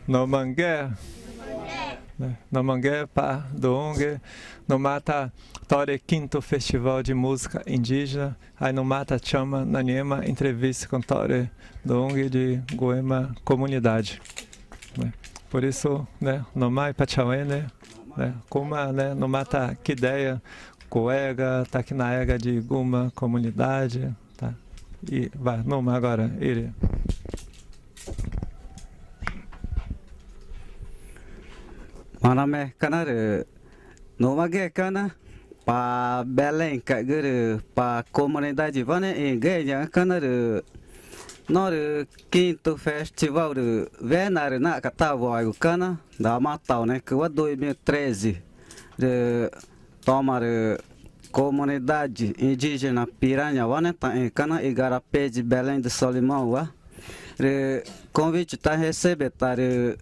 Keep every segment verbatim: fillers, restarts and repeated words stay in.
Nomangué. Nomangué, Pa, duü̃gü. Numata tórü quinto Festival de Música Indígena. Aí numata tchama na ngẽma entrevista com tórü duü̃gü de ngẽma comunidade, né? Por isso, né, nomai, Pa tchauene, né, cuma, né, numata quideia cuega, tá aqui na ega de alguma comunidade, tá? E vai, numa agora, Iri. Marame cana rü, numague cana, Pa Belén cagü rü, pa comunidade vane i geña cana rü, norü quinto festival rü, wena rü naca tawogu cana, dama taunecüwa dois mil e treze rü, toma rü comunidade indígena Piranhawa ne taĩ cana, igarapé de Belém do Solimãowa. Rü convite ta recebe ta rü,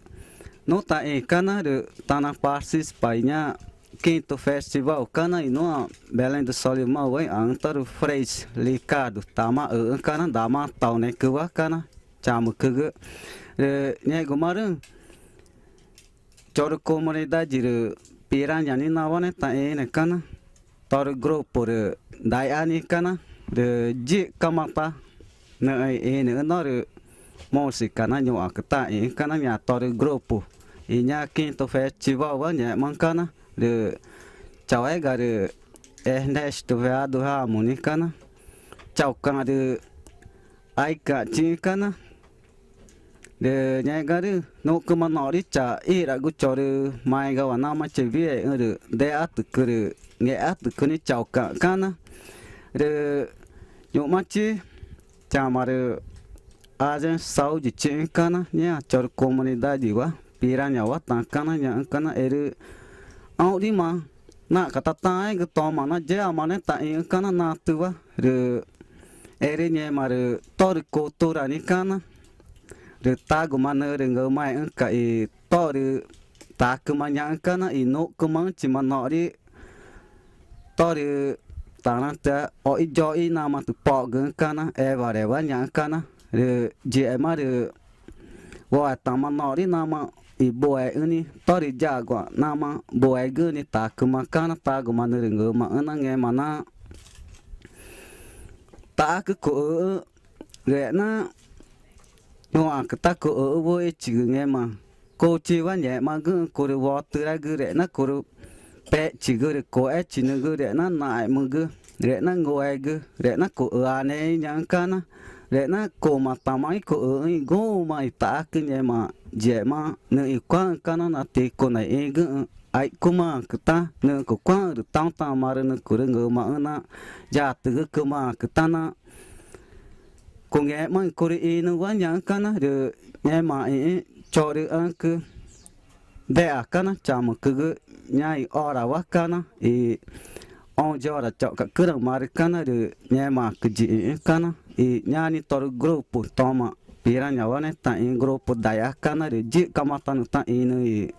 nu taĩ cana rü, tana participa i ñaã quinto festival cana i nua Belém do Solimãowa i ãta rü Freis Ricardo tama üü̃ cana, dama taunecüwa cana, tchamücügü. Rü ngẽgumarüü̃ chorü comunidade rü Piranha ninawa ne taĩ ne cana, torü grupo rü Daiani cana, rü yixcama ta nüxü̃ ĩnüxü̃ norü música na ñuxãcü ta ĩxü̃ cana ñaã torü grupo i ñaã quinto festivalwa ngẽxma cana, rü chauéga rü Ernesto Veado Ramos ni cana, chauca̱x rü aica̱x tchixü̃ cana. Rü ngẽxgumarüü̃ nuxcüma noxri tchaixiragu chorü maigawa namaã tchiwieexü̃ rü dexatücü rü ngexatücü nixĩ chauca̱x cana. Rü ñu̱xma tchi tchama rü Agência Saúde tchixü̃ cana, ñaã chorü comunidadewa Piranhawa ta cana, ñaxü̃ cana erü ãũrima naxca̱x tataãẽgü toma na yéama ne taxĩxü̃ cana natüwa. Rü erü ngẽma rü tórü cultura ni cana, rü taguma nüü̃ rüngümaẽxü̃ca̱x i tórü tacüma ñaxü̃ cana i nuxcümaxü̃ tchima noxri tórü tanatü o̱xi yoxi namaã tüpoxgüxü̃ cana, ewarewa ñaxü̃ cana. Rü yixema rü woetama noxri namaã ibuexü̃ ni tórü yagua namaã buegüxü̃ ni tacüma cana, taguma nüü̃ rüngümaxü̃ na ngẽma na taxacü cuxüxü̃ rü e̱xna ñuxãcü ta cuxüxü̃ wüxichigü ngẽma cutchiwa ngẽxmagüxü̃ curü wotüragü rü e̱xna curü pexchigü rü cuexéchinügü rü e̱xna naxẽxmügü rü e̱xna nguegü rü e̱xna cuxüanexü̃ ñaxü̃ cana, rü e̱xna cumatama ícuxüxü̃ i guxü̃ma i taxacü ngẽma yixema nüü̃ icuáxü̃ cana na ticuna ixĩgüxü̃ aixcümaãcü ta nüü̃ cucuáxü̃ rü tãũtáma marü nüü̃ curüngümaxü̃ na yatügücümaãcü ta na cungẽxmaxü̃ i curü ĩnüwa ñaxü̃ cana. Rü ngẽma ĩxü̃ chorü ãcü dexa cana tchamücügü ñaã i orawa cana i onze hora tchoxca̱x cüraü̃ marü cana rü ngẽmaãcü yixĩxü̃ cana i ñaã nixĩ torü grupo toma Piranhawa ne taxĩ grupo Daiá cana rü yixcama ta nüxü̃ taxĩnü i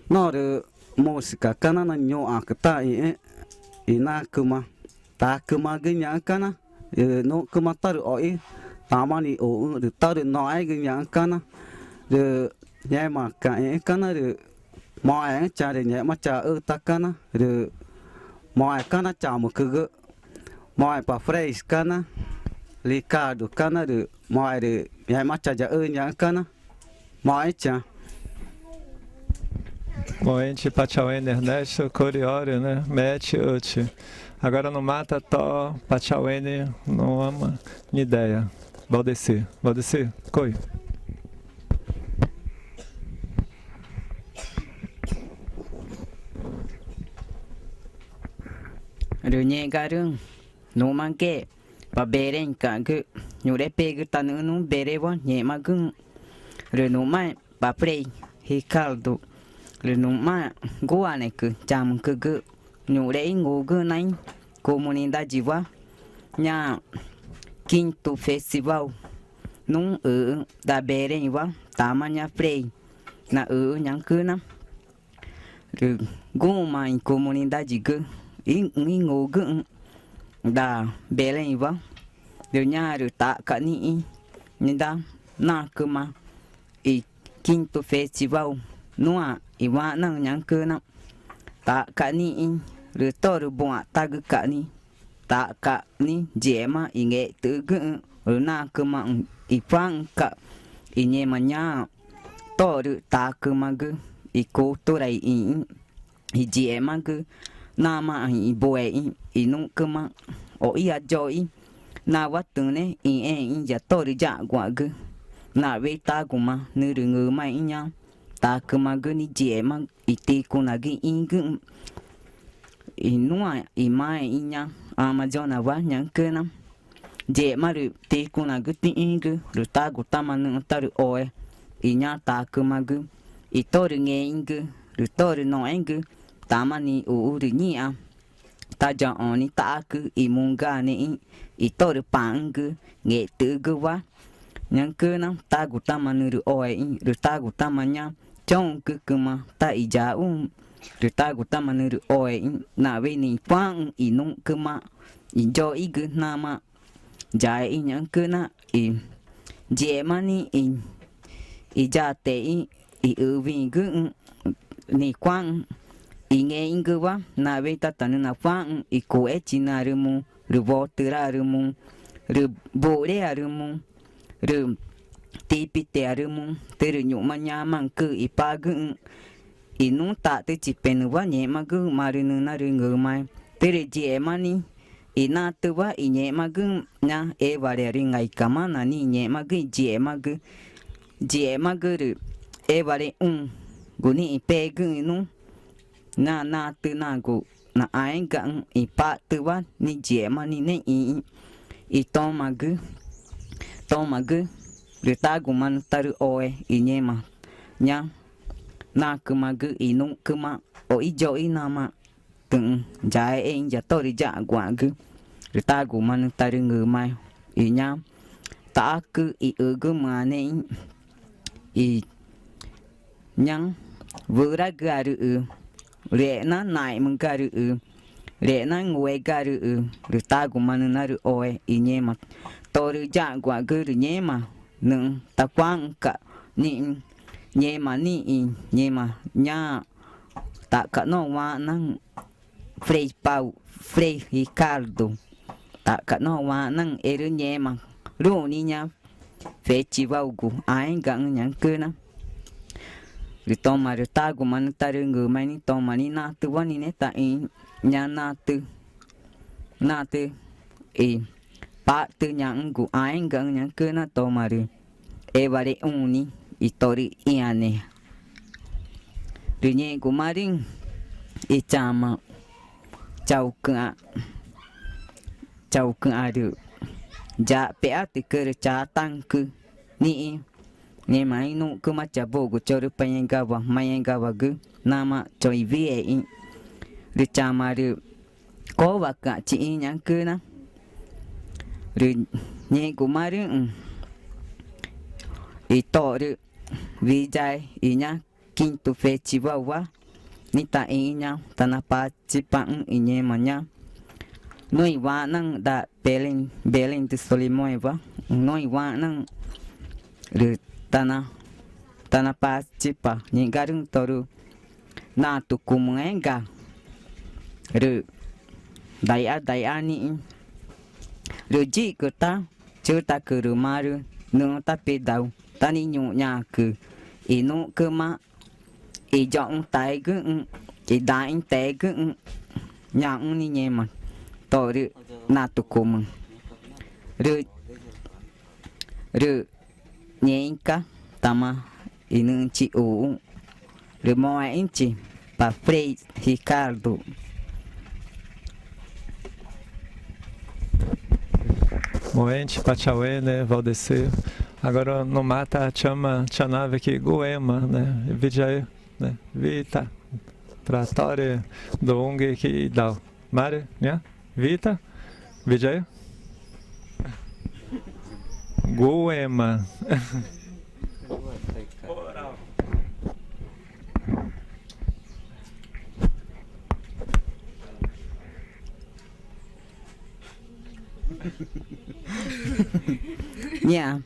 norü música cana na ñuxãcü taxĩxü̃ i nacüma tacümagü ñaxü̃ cana. Rü nuxcüma tórü o̱xi tamaã nixuxü̃ rü tórü noẽgü ñaxü̃ cana. Rü ngẽmaca̱x ĩxü̃ cana rü moxẽxü̃ tcha rü ngẽxma tchaxü ta cana rü moxẽ cana tchamücügü. Moxẽ pa Freis cana, Ricardo cana rü moxẽ rü ngẽxma tchayaxü ñaxü̃ cana. Moxẽ tcha. Moxẽ tchi Pa Tchaueni Ernesto, curü oru, né? Mete, Uchi. Agora numata to Pa Tchaueni, nuxü̃ma nideia. Valdeci, Valdeci, cui. Rü ngẽxgumarüü̃ nuxmaxẽ Pa Beréü̃cagü, ñuxre pegü ta nüxü̃ nuã Beréwa ngẽxmagüxü̃. Rü nuxmaxẽ Pa Frei Ricardo, rü nuxmaxẽ guxü̃ãnecü tchamücügü, ñuxre íngugüxü̃ na i comunidadewa ñaã quinto festival nuã üxü̃ da Beréü̃wa tama ñaã Frei naxüxü̃ ñaxü̃ cüna. Rü guxü̃ma i comunidadegü íngugüxü̃ da Beréü̃wa rü ñaã rü taxca̱x nixĩ nida nacüma i quinto festival nuã iwanaü̃ ñaxü̃cüna, taxca̱x nixĩ rü tórü buãtagüca̱x nixĩ, taxca̱x nixĩ yixema i ngextü̱xügüxü̃ rü nacümaxü̃ icuáxü̃ca̱x i ngẽma ñaã tórü tacümagü i cultura ixĩxü̃ i yixemagü namaã ibuexü̃ i nuxcüma o̱xi ya yoxi nawa tüxü̃ ne ixẽẽxü̃ ya tórü yaguã̱xgü. Nawe taguma nüxü̃ rüngümaexü̃ ñaã tacümagü nixĩ yixema i ticunagü ixĩgüxü̃ i nuã imaexü̃ ñaã Amazonawa ñaxü̃cüna. Yixema rü ticunagü tixĩgü rü tagu tama nüxü̃ tarüxoe i ñaã tacümagü i tórü ngexü̃gü rü tórü noxẽgü tama nixuxü̃ rü ngĩxã tayaxõ nixĩ ta̱xacü i mugüanexü̃ i tórü paxü̃gü ngextü̱xügüwa. Ñaxü̃cüna tagu tama nüxü̃rüxoexü̃ rü tagu tama ñaã choü̃cücüma ta iyaxuxü̃ rü tagu tama nüxü̃rüxoexü̃ nawe nixĩ icuáxü̃ i nuxcüma i yoxigü namaã yaexü̃ ñaxü̃cüna i yixema nixĩ i yatexü̃ i üwiĩgüxü̃ nixĩ icuáxü̃ i ngexü̃güwa nawe ta ta nüxü̃ nacuáxü̃ i cuechinüarü mu rü wotürarü mu rü burearü mu rü tipitearü mu türü ñu̱xma ñamaxü̃cü ipagüxü̃ i nuã taxtüchipenüwa ngẽxmagüxü̃ marü nüxü̃ narüngümae. Türü yixema nixĩ i natüwa i ngẽxmagüxü̃ ñaã Ewarearü ngaicamana nixĩ i ngẽxmagüxü̃ i yixemagü, yixemagü rü Ewarexũgu nixĩ ipegüxü̃ nuã na natü nagu naxãégaxü̃ i paxtüwa nixĩ yixema nixĩ ne ixĩxü̃ i tomagü, tomagü rü taguma nüxü̃ tarüxoe i ngẽma ñaã nacümagü i nuxcüma o̱xi yoxi namaã tüxü̃ yaexẽẽxü̃ ya tórü yaguã̱xgü rü taguma nüxü̃ tarüngümae i ñaã ta̱xacü i ügümüanexü̃ i ñaã wuragüarüxü rü e̱xna naĩmügüarüxü rü e̱xna nguegüarüxü rü taguma nüxü̃ narüxoe i ngẽma tórü yaguã̱xgü rü ngẽma nüxü̃ tacuáxü̃ca̱x nixĩ ngẽma nixĩ ngẽma ñaã ta̱xca̱x noxü̃ waxnaü̃ Frei Pau, Frei Ricardo, ta̱xca̱x noxü̃ waxnaü̃ erü ngẽma ruü̃ nixĩ ñaã festivalgu ãégaxü̃ ñaxü̃cüna. Rü toma rü taguma nüxü̃ tarüngümae nixĩ toma nixĩ natüwa nixĩ ne ta ĩxü̃ ñaã natü, natü i paxtü ñaxü̃gu ãégaxü̃ ñaxü̃cüna toma rü Ewarexũ nixĩ i torü ĩãne rü ngẽxgumarüü̃ i chama chaucü̃ã̱x, chaucü̃ã̱x rü yapexatücü rü chataü̃cü nixĩ ngẽma i nuxcüma chabugu chorü paixẽxẽẽguawa, paixẽxẽẽguawagü namaã choxü̃ i wüxiexü̃ rü chama rü cowacüã̱x chixĩ ñaxü̃cüna. Rü ngẽxgumarüü̃ i torü wiyae i ñaã quinto festivalwa nixĩ ta ĩxü̃ ñaã tana participaxü̃ i ngẽma ñaã nuã iwaxnaü̃ da Belén, Belén de Solimõeswa, nuã iwaxnaü̃ rü tana, tana participa ngẽxgumarüü̃ torü natücumüxẽga rü daixa daixa nixĩ rü yixcü ta chütacü rü marü nüxü̃ ta pedau ta nixĩ ñuxãcü i nuxcüma i yoxü̃taegüxü̃ i daxĩtaegüxü̃ ñaxü̃ nixĩ ngẽma torü natücumü rü, rü ngẽxü̃ca̱x tama i nüxü̃ chixuxü̃ rü moxẽxü̃chi pa Frei Ricardo. Moxẽxü̃chi pa chaueneẽgü, Valdecir. Agora nuã ta chama chanavügü guema, né? Wiyae, né? Wita. Para tórü duü̃xü̃gü quidau. Marü, ñaã? Wita? Wiyae? Guema. Ñaã,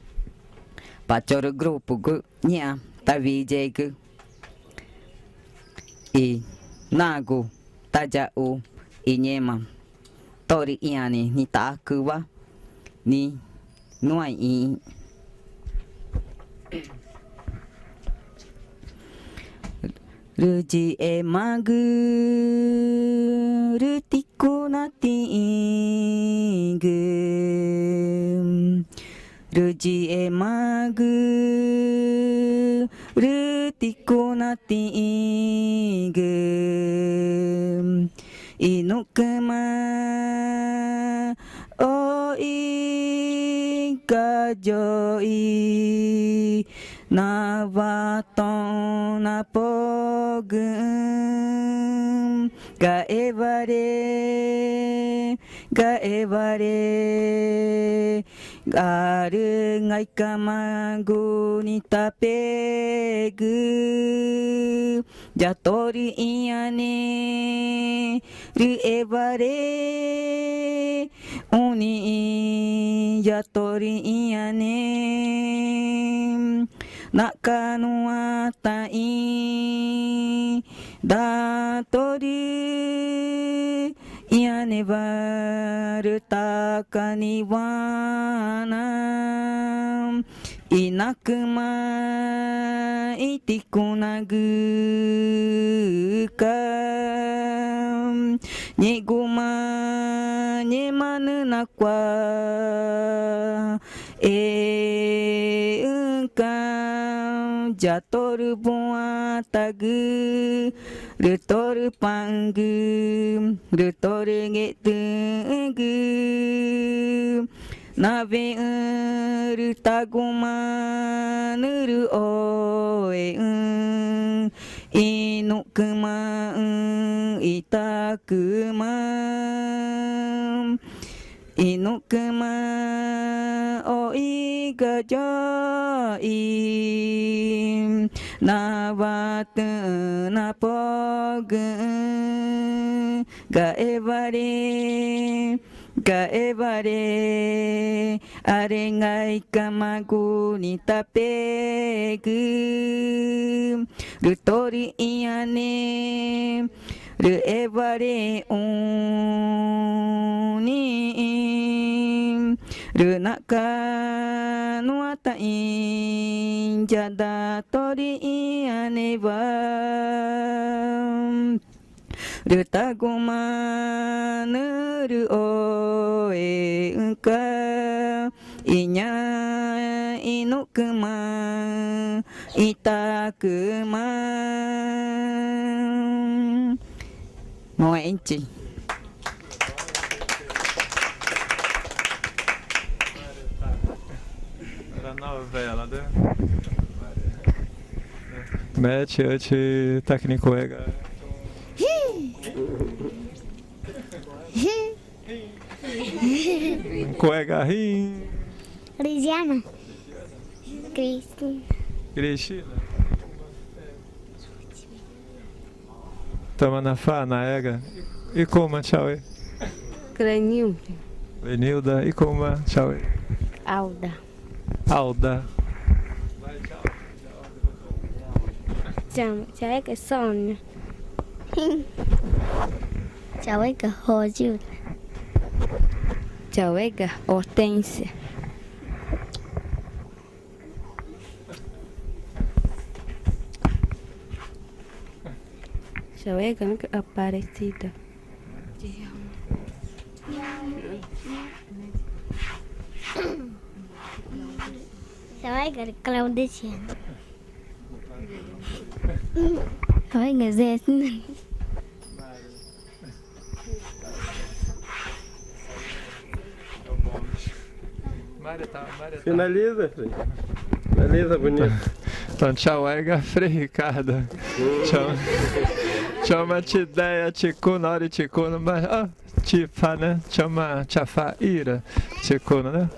pa chorü grupogü, ñaã, ta wüi yegü i nagu tayaxu i ngẽma tórü ĩãne nitaãcüwa ni nuã ixĩxü̃. Rü yixemagü rü ticunatixĩgü, rü yixemagü rü ticunatixĩgü, i nuxcüma oxi ga yoxi nawa toxü̃ napogüxü̃. Ga eware, ga eware, arü ngaicamagu nitapegü ya tórü ĩãne rü eware ũ nixĩ ya tórü ĩãne. Naxca̱x nuã ta ixĩxü̃ da tórü ĩãnewa rü taca niwana i nacüma i ticunagüca̱x, ngẽxguma ngẽma nüxna cuaexü̃ca̱x ya tórü buãtagü rü tórü paxü̃gü rü tórü ngextü̃xü̃gü nawexü̃ rü taguma nüxü̃ rü oexü̃ i nuxcümaxü̃ i tacüma i nuxcüma oxi ga yoxi nawa tüxü̃ napogüxü̃. Ga eware, ga eware, arü ngaicamagu nitapegü rü tórü ĩãne rü eware ũ nixĩ rü naxca̱x nuã ta ixĩxü̃ ya da tórü ĩãnewa rü taguma nüxü̃ rü oexü̃ca̱x i ñaã i nuxcüma i tacüma. Moẽxü̃chi. Era novela, né? Mete, eti, técnico ega. Cuega rin. Lidiana. Cristina. Cristina. Tama na fa, na ega. Icuma, tchau. Clenilda. Clenilda, icuma, tchau. Alda. Alda. Tchau, tchau, ega Sônia. Tchau, ega Rosilda. Tchau, ega Hortência. Tchau, ega Aparecida. Tchau, ega Claudiciana. Tchau, ega Zé. Finaliza, filho. Finaliza bonito. Então, então, tchau, ega Frei Ricardo. Tchau. Tchau, ma tideia, ticuno, ori ticuno, mas, ó, tifa, né? Tchau, ma tifa ira, ticuno, né?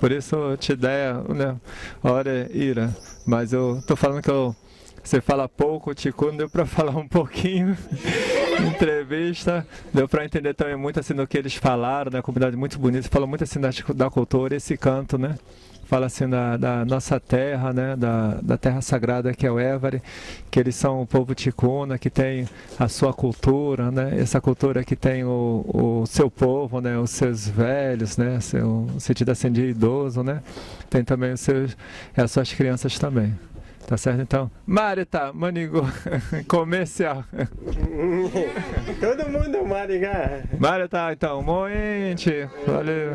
Por isso, tideia, né? Ori ira. Mas eu tô falando que eu Você fala pouco, ticuno, deu pra falar um pouquinho. Entrevista, deu pra entender também muito assim do que eles falaram, né? Comunidade muito bonita, falou muito assim da, da cultura, esse canto, né? fala assim da, da nossa terra, né? Da, da terra sagrada que é o Évore, que eles são o povo ticuna, que tem a sua cultura, né? Essa cultura que tem o, o seu povo, né? Os seus velhos, né? Seu, no sentido assim de idoso, né? Tem também os seus, as suas crianças também. Tá certo? Então, Marita, Manigo, comercial. Todo mundo, Marigá. Marita, então, Moente, valeu.